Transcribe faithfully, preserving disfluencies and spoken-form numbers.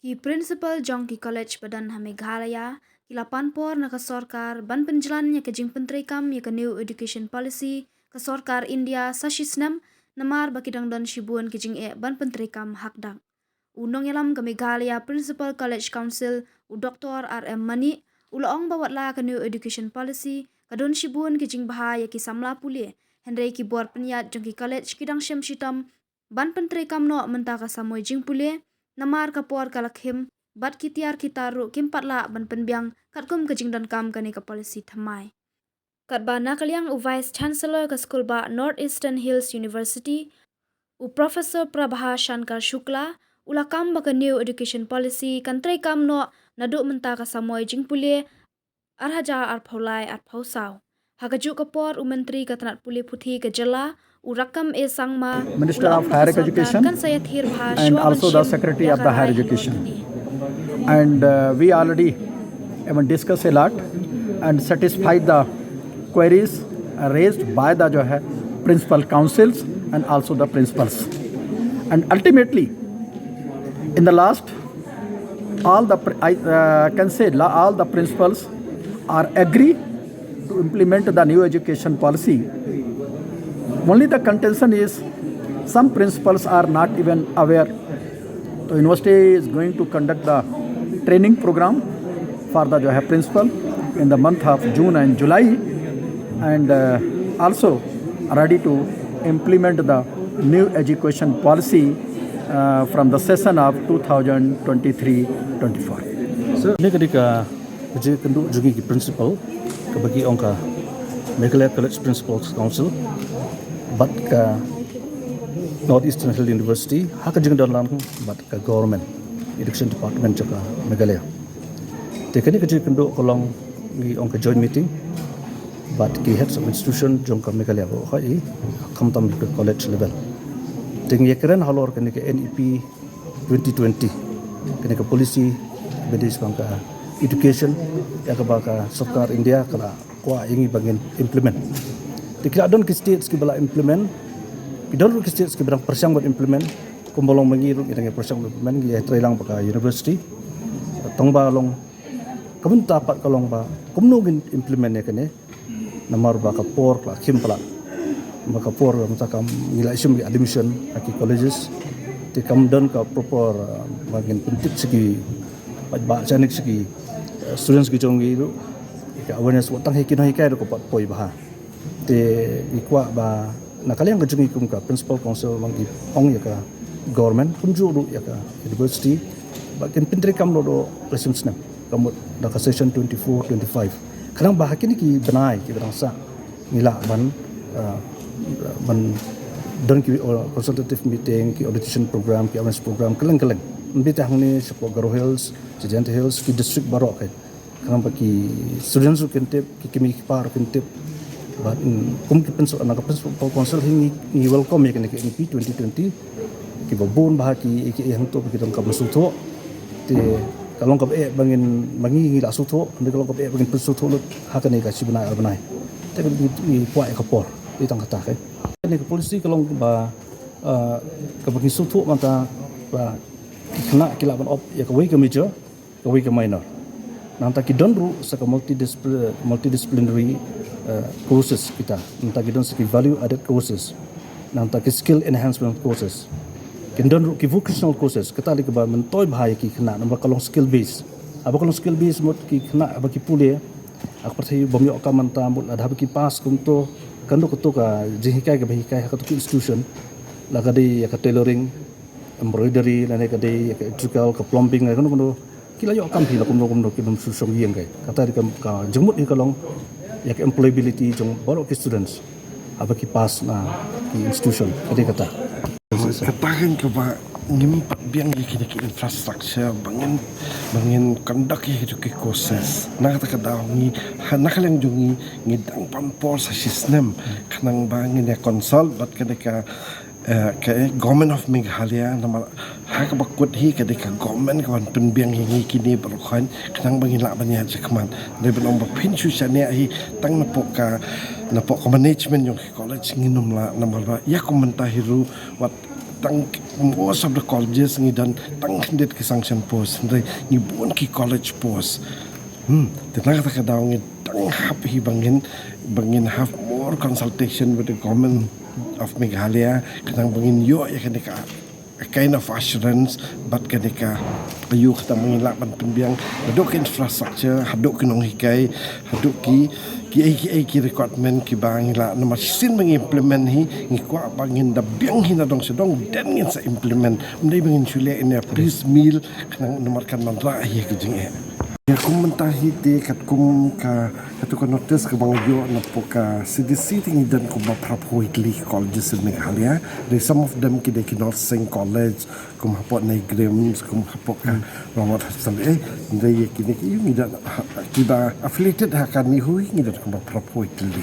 Ki principal jong ki college ba don ha Meghalaya ki la pan por na ka sorkar ban pynjlan ïa ka jingpyntreikam ïa ka New Education Policy ka sorkar India sa shisnem, namar ba ki dang don shibun ki jingeh ban pyntreikam hakdak. U nongïalam ka Meghalaya Principal College Council, u Doctor R M Manik, u la ong ba wat la ka New Education Policy ka don shibun ki jingbha ïa ki samla pule, hynrei ki bor pynïaid jong ki college ki dang shem shitom ban pyntreikam noh mynta ka samoi jingpule, namar ka por ka la khim bad ki tiar ki tar ruh kim pat lah ban pynbiang katkum ka jingdonkam kane ka policy thymmai. Katba na ka liang u Vice Chancellor ka skul bah North Eastern Hills University, u Professor Prabha Shankar Shukla, u la kam ba ka New Education Policy kan treikam noh naduh mynta ka samoi jingpule ar hajar arphew lai arphew saw. Ha kajuh ka por u Myntri ka tnat pule puthi ka jylla, u Rakkam A Sangma, Minister u la ong of ba Higher ka sorkar Education kan sa ïathir bha and shuwa ban also the shim Secretary ïa of ka the Higher rai Education. Kane. And uh, we already even discussed a lot and satisfied the queries raised by the jo hai principal councils and also the principals. And ultimately, in the last, all the pr- I uh, can say la- all the principals are agree to implement the new education policy. Only the contention is some principals are not even aware. The university is going to conduct the training program for the jo hai principal in the month of June and July, and uh, also ready to implement the new education policy uh, from the session of twenty twenty-three twenty-four. Sir, ne ka dei ka jingkynduh jong ngi ki principal kaba ki ong ka Meghalaya College Principals Council bad ka North Eastern Hill University ha ka jingdon lang bad ka government education department jong ka Meghalaya. Te kane ka jingkynduh ka long ngi ong ka joint meeting bad ki heads of institution jong ka Meghalaya ba hoi i khamtam ka college level. Te ngi ïakren halor kane ka N E P twenty twenty, kane ka policy ba dei shaphang ka education ïa kaba ka sorkar India ka la kwah ïa ngi ba ngin implement. Te ki la don ki states kiba la implement, ki don ruh ki states kiba dang pyrshang ban implement. Kumba long ma ngi ruh ngi dang pyrshang ban implement, ngi ïatreilang bad ka university. Tang ba long ka bynta pat ka long ba kumno ngin implement ïa kane. Namar ba ka por ka la khim palat. Ba ka por mynta kam ngi la shim ki admission ha ki colleges. Te kam don ka proper uh, ba ngin pyntip sha ki paidbah, shanik sha ki uh, students ki jong ngi ruh. Ka awareness wat tang hi ki nonghikai ruh ka pat poi bha. Te ngi kwah ba na ka liang ka jong ngi kum ka principal council ba ngi ong ïa ka government kumjuh ruh ïa ka university ba kin pyntreikam noh ruh ka snem snem. Ka mut da ka session twenty-four twenty-five. Khnang ba ha kine ki bnai kiba dang sah ngi lah ban uh, ban don ki uh, consultative meeting, ki orientation program, ki awareness program kylleng kylleng. Ym beit hangne shapoh Garo Hills, Jaintia Hills, ki district baroh ka. Khnang ba ki students ruh kin tip, ki kmie ki kpa ruh kin tip. Bad mm, kum ki principal, na ka principal council hi ngi, ngi welcome ïa kane ka N E P twenty twenty. Kiba bun bha ki, ki hangto ba ki donkam ban sngewthuh. Te ka long kaba eh ba ngin, ba ngi ngi la sngewthuh, hynrei ka long kaba eh ba ngin pynsngewthuh lut ha kane ka shi bnai ar bnai. Te ka ngi kwah ïa ka por, te tang kata ka. Kane ka policy ka long ba uh, kaba ngi sngewthuh mynta ba ki khynnah ki lah ban opt ïa kawei ka major, kawei ka minor. Nangta ki don ruh sa ka multidiscipl- multidisciplinary uh, courses kita. Nangta ki don sa ki value added courses. Nangta ki skill enhancement courses. Kin don ruh ki vocational courses. Kata dei kaba myntoi bha ïa ki khynnah namar ka long skill base. Haba ka long skill base mut ki khynnah haba ki pule ha ka pyrthei bym ïoh kam mynta mut lada haba ki pass kumto. Kan dei kato ka jinghikai kaba hikai ha kato ka institution. La ka dei ïa ka tailoring, embroidery, lane ka dei ïa ka electrical, ka plumbing, lane kano kano. Ki la ïoh kam hi la kumno kumno ki bym shu shong ïing kai. Kata dei ka, ka jingmut hi ka long ïa ka employability jong baroh ki students haba ki pass na ki institution. Ka dei kata. Kata kan kaba ngim pat biang ïa kine ki infrastructure ba ngin, ba ngin conduct ïa kito ki courses. Na kata ka daw ngi, ha, na ka liang jong ngi ngi dang pan por sa shi snem khnang ba ngin ïa consult bad kane ka eh, ka Government of Meghalaya namar ha kaba kut hi ka dei ka government kaban pynbiang ïa ngi kine baroh khoit khnang ba ngin lah ban ïaid shakhmat. Dei ban ong ba phin shu shaniah hi tang napoh ka, napoh ka management jong ki college ngin ym lah namar ba ïa kum mynta hi ruh wat Tang most of the colleges ngi don tang khyndiat ki sanction post, hynrei ngi bun ki college post. Hmm, te na kata ka daw ngi dang hap hi ba ngin, ba ngin have more consultation with the government of Meghalaya, khnang ba ngin ïoh ïa kane ka kind of assurance, bad kane ka, ïoh khnang ba ngin lah ban pynbiang haduh ki infrastructure, haduh ki nonghikai, haduh ki, ki ei ki ei ki requirement kiba ngi lah, namar shisien ba ngi implement hi, ngi kwah ba ngin da biang hi na dong sha dong, then ngin sa implement. Ym dei ba ngin shu leh ïa kane piecemeal, khnang namar kan wanrah hi ka jingeh. Ïa, kum mynta hi te katkum ka, katto ka notice kaba nga ïoh na pdeng ka C D C te ngi don kumba phra phew tylli ki colleges in Meghalaya. Dei some of them ki dei ki nursing college, kum hapoh NEIGRIHMS, kum hapoh ka Robert Huddison, eh, dei ïa kine ki, ngi don ha, kiba affiliated ha ka NEHU ngi don kumba phra phew tylli.